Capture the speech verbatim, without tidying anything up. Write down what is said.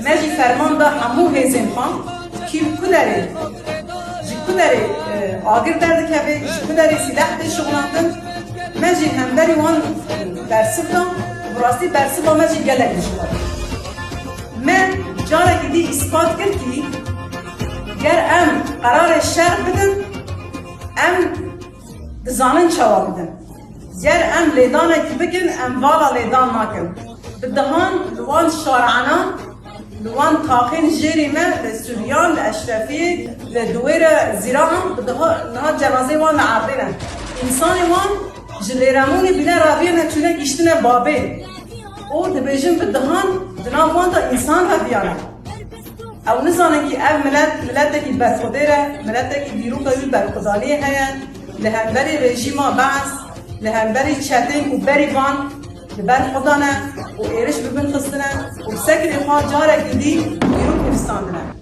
Me jî ferman da hemû hêzên xwe kî li ku derê, ji ku derê, e, agir derdikeve, ji ku derê sîleh tê şixulandin, me jî hemberî wan bersiv da. Bi rastî bersiva me jî gelek dijwar e. Me carekî dî îspat kir kî ger em qerarê şer bidin, em dizanin çawa bidin. Ger em lêdanekî bikin, em vala lêdan nakin. Bi dihan li wan şareanan, li wan taxên jêrî me, li Suryan, li Eşrefiyê, li Diwêre Zîrahan, bi diha niha cenazeyê wan li erdê ne. Însanê wan ji Lêremonê bîne reviyene çûne gihiştine Babê. Û dibêjin bi dihan di nav wan de însan reviyane. Ew nizanin kî ev milet, miletekî berxwedêr e, miletekî dîroka wî berxwedaniyê heye, li hemberî rejîma Bees, li hemberî çetên û berîvan li ber xwe dane û êriş bi bin xistine û bi sekinê xwe carekî dî dîrok nivîsandine.